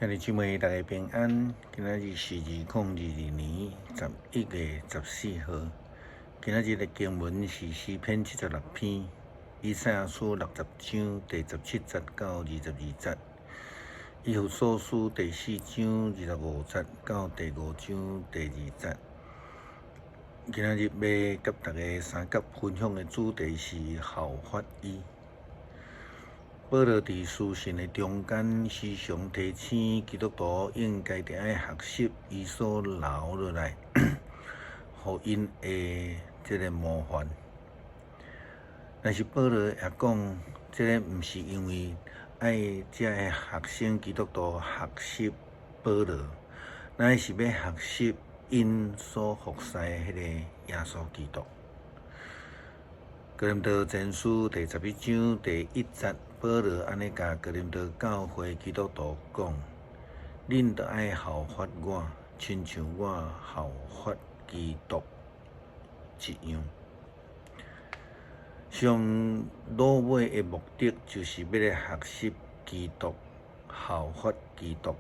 兄弟姊妹，大家平安。今仔日是2022年11月14號。今仔日的經文是詩篇76篇，以賽亞書60章第17節到22節，以弗所書第四章25節到第五章第二節。今仔日欲佮大家相佮分享的主題是效法伊。保羅佇書信的中間時常提醒基督徒應該著愛學習伊所留落來，予𪜶的這个模範。但是保羅也講，這个毋是因為愛遮个學生基督徒學習保羅，乃是欲學習𪜶所服侍的彼個耶穌基督。哥林多前書第十一章第一節，保羅按呢共哥林多教會基督徒講：恁著愛效法我，親像我效法基督一樣。上落尾的目的，就是欲來學習基督，效法基督。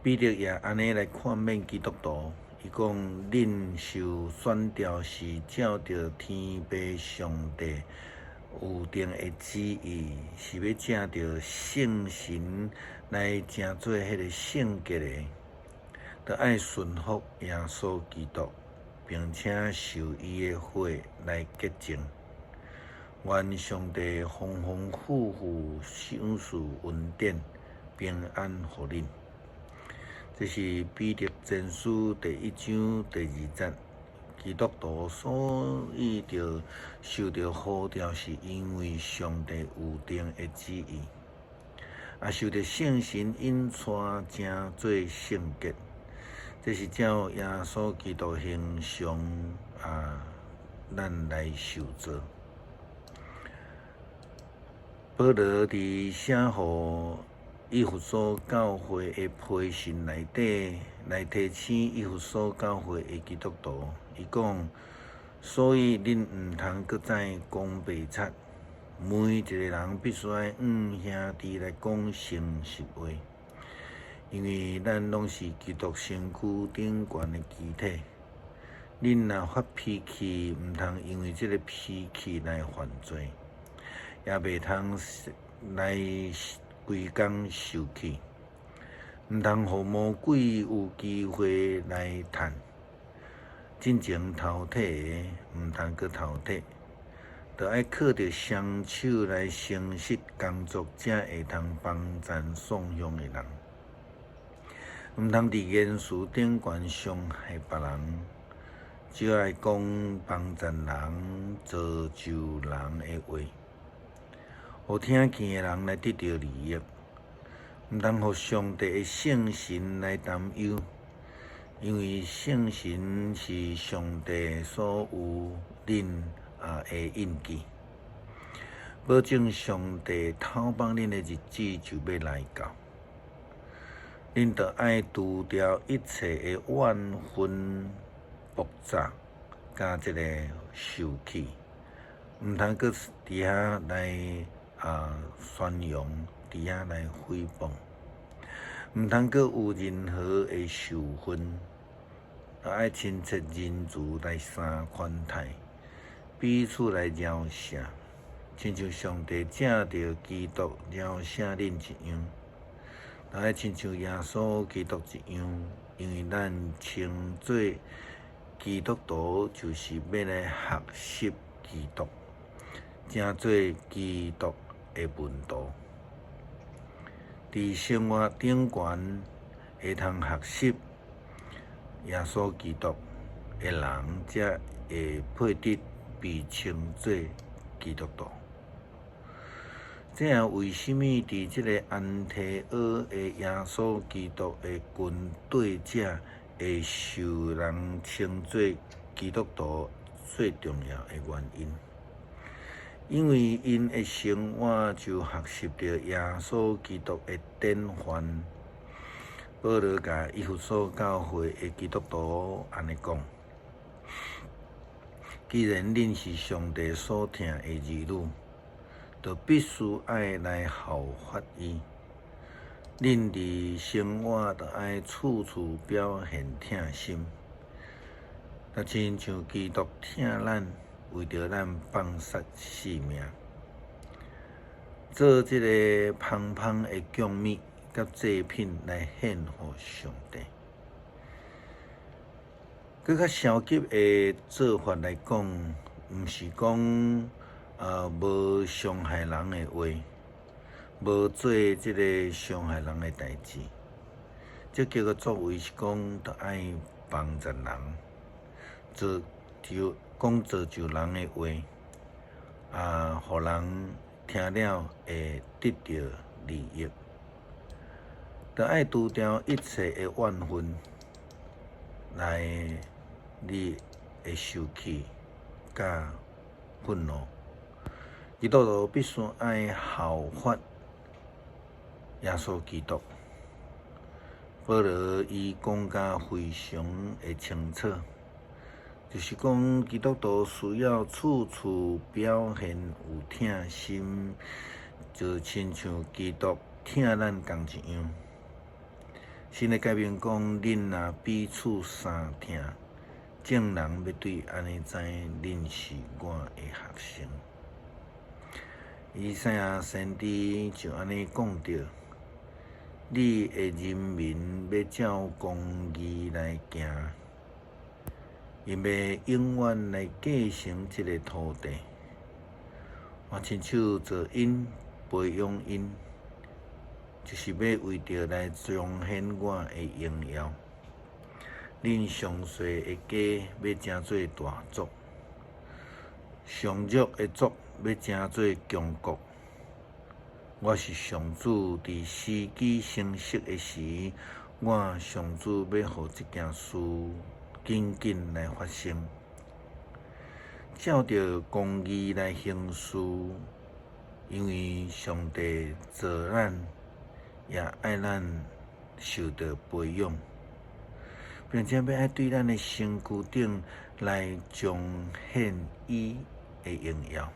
彼得也按呢來勸勉基督徒。伊講：恁受選召是照著天父上帝預定的旨意，是欲藉著聖神來成做彼個聖潔的，著愛順服耶穌基督，並且受伊的血來潔淨。願上帝豐豐富富賞賜恩典平安予恁。這是彼得前書第一章第二節。基督徒所以著受著呼召，是因為上帝預定的旨意，也受著聖神引帶成做聖潔。這是照耶穌基督形象啊，咱來受造。保羅佇寫予以弗所教會的批信內底，來提醒以弗所教會的基督徒，伊講：所以恁毋通閣再講白賊，每一个人必須愛向兄弟來講誠實話，因為咱攏是基督身軀頂懸的肢體。恁若發脾氣，毋通因為這个脾氣來犯罪，也袂通來規工受氣，毋通予魔鬼有機會來趁。進前頭退的，毋通閣頭退，著愛靠著雙手來誠實工作，才會通幫贊送向的人。毋通佇言辭頂懸傷害別人，只愛講幫贊人、造就人的話，予聽見的人來得著利益，毋通予上帝的聖神來擔憂，因為聖神是上帝所予恁啊的印記，保證上帝討放恁的日子就欲來到。恁著愛除掉一切的怨恨、爆炸，佮這个受氣，毋通閣佇遐來啊宣揚，佇遐來誹謗，毋通閣有任何的仇恨，愛親切仁慈來相寬待，彼此來饒赦，親像上帝藉著基督饒赦恁一樣，愛親像耶穌基督一樣，因為咱稱做基督徒，就是欲來學習基督，成做基督的門徒。佇生活頂懸會通學習耶穌基督的人，才會配得被稱做基督徒。這也為啥物佇這个安提阿的耶穌基督的跟綴者會受人稱做基督徒最重要的原因。因為𪜶的生活就學習著耶穌基督的典範。保羅共以弗所教會的基督徒按呢講：既然恁是上帝所疼的兒女，就必須愛來效法伊。恁佇生活著愛處處表現疼心，就親像基督疼咱，為著咱放捨性命，做這个芳芳的供物佮祭品來獻予上帝。閣較消極的做法來講，毋是講無傷害人的話，無做這个傷害人的代誌。積極的作為是講，著愛幫助人，造就講造就人的話，啊，予人聽了會得著利益。著愛除掉一切的怨恨，來你的受氣佮憤怒。基督徒必須愛效法耶穌基督。保羅伊講甲非常的清楚，就是講基督徒需要處處表現有疼心，就親像基督疼咱仝一樣。新的誡命講，恁若彼此相疼，眾人欲對按呢知恁是我的學生。以賽亞先知就按呢講著：你的人民欲照公義來行，𪜶欲永遠來繼承這个土地。我親手造𪜶，培養𪜶，就是欲為著來彰顯我的榮耀。恁上細的家欲成做大族，上弱的族欲成做強國。我是上主，佇時機成熟的時，我上主欲予這件事緊緊來發生。照著公義來行事，因為上帝造咱，也愛咱受著培養，並且欲愛對咱的身軀頂來彰顯伊的榮耀。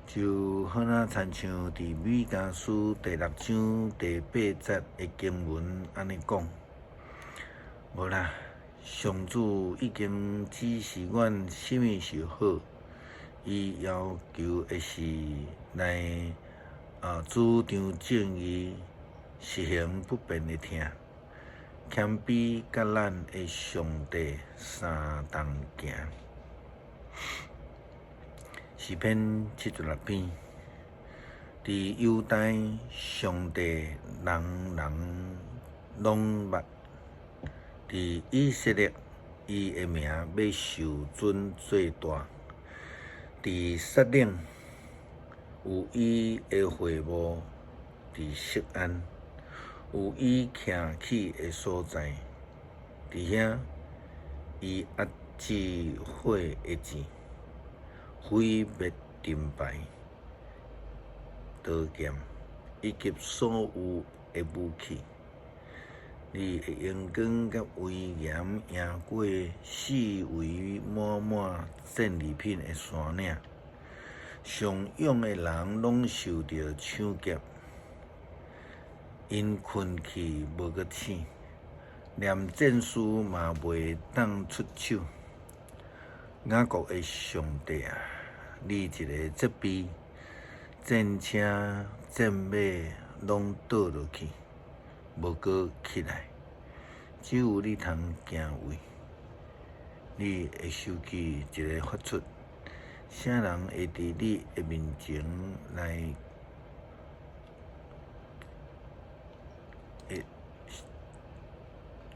就好若親像佇彌迦書第六章第八節的經文按呢講，無啦，上主已經指示阮啥物是好，伊要求的是來主張正義，實行不變的疼，謙卑佮咱的上帝相同行。詩篇76篇，佇猶大，上帝人人攏捌；佇以色列，伊的名欲受尊做大。佇撒冷，有伊的會幕；佇錫安，有伊徛起的所在。佇遐，伊壓制火的箭，毀滅盾牌、刀劍，以及所有的武器。你的榮光佮威嚴贏過四圍滿滿戰利品的山嶺。上勇的人攏受著搶劫，𪜶睏去無閣醒，連戰士嘛袂當出手。雅各的上帝啊，你一个責備，戰車、戰馬攏倒落去，無閣起來。只有你通敬畏，你的受氣一个發出，啥人會佇你的面前來會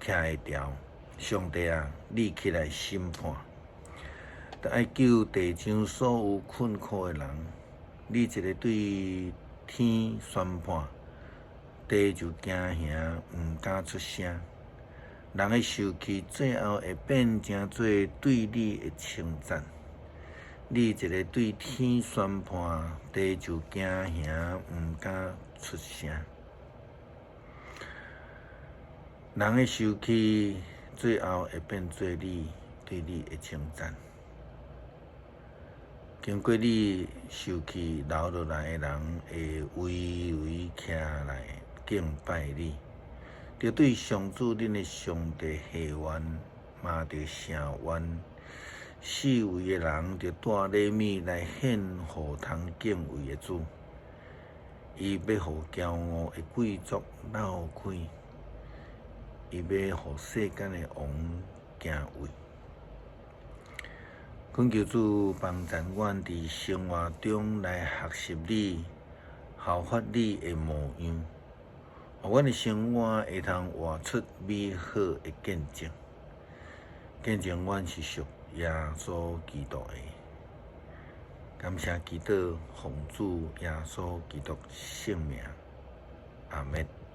徛會牢？上帝啊，你起來審判，著愛救地上所有困苦的人。你一个對天宣判，地就驚嚇，毋敢出聲。人的受氣最後會變成做對你的稱讚。你一个對天宣判，地就驚嚇，毋敢出聲。人的受氣最後會變做你對你的稱讚。經過你受氣留落來的人，會圍圍徛來敬拜你，著對上主恁的上帝下願，嘛著成願。四圍的人著帶禮物來獻予通敬畏的主，伊欲予驕傲的貴族鬧開，伊欲予世間的王驚畏。懇求主幫贊阮佇生活中來學習你，效法你的模樣，予阮的生活會通活出美好的見證，見證阮是屬耶穌基督的。感謝祈禱，奉主耶穌基督聖名，阿們。